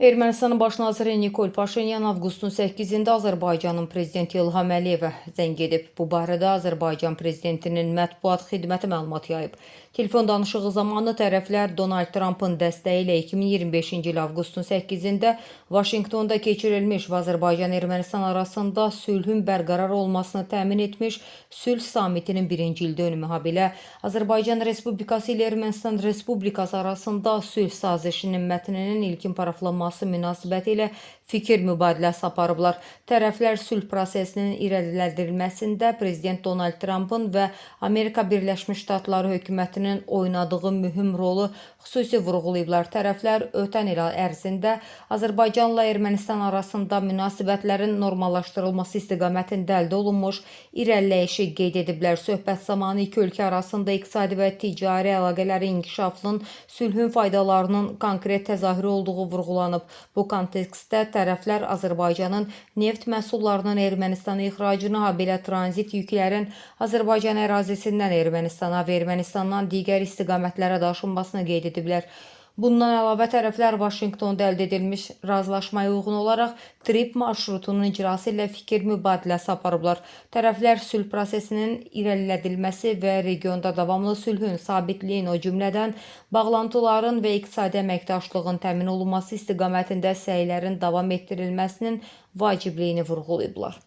Ermənistanın baş naziri Nikol Paşinyan avqustun 8-də Azərbaycanın prezidenti İlham Əliyevə zəng edib. Bu barədə Azərbaycan prezidentinin mətbuat xidməti məlumat yayıb. Telefon danışığı zamanı tərəflər Donald Trampın dəstəyi ilə 2025-ci il avqustun 8-də Vaşinqtonda keçirilmiş və Azərbaycan-Ermənistan arasında sülhün bərqərar olmasını təmin etmiş sülh samitinin birinci ildönümü, habelə Azərbaycan Respublikası ilə Ermənistan Respublikası arasında sülh sazişinin mətninin ilkin paraflanması münasibətilə fikir mübadiləsi aparıblar. Tərəflər sülh prosesinin irəlilədilməsində Prezident Donald Trampın və Amerika Birləşmiş Ştatları hökumətinin oynadığı mühüm rolu xüsusi vurğulayıblar. Tərəflər ötən il ərzində Azərbaycanla Ermənistan arasında münasibətlərin normallaşdırılması istiqamətində əldə olunmuş irəliləyişi qeyd ediblər. Söhbət zamanı iki ölkə arasında iqtisadi və ticari əlaqələrin inkişafının sülhün faydalarının konkret təzahürü olduğu vurğulanıb. Bu kontekstdə tərəflər Azərbaycanın neft məhsullarının Ermənistana ixracını, habelə tranzit yüklərin Azərbaycan ərazisindən Ermənistana və Ermənistandan digər istiqamətlərə daşınmasını qeyd ediblər. Bundan əlavə tərəflər Vaşinqtonda əldə edilmiş razılaşmaya uyğun olaraq TRIPP marşrutunun icrası ilə fikir mübadiləsi aparıblar. Tərəflər sülh prosesinin irəlilədilməsi və regionda davamlı sülhün, sabitliyin, o cümlədən bağlantıların və iqtisadi əməkdaşlığın təmin olunması istiqamətində səylərin davam etdirilməsinin vacibliyini vurğulayıblar.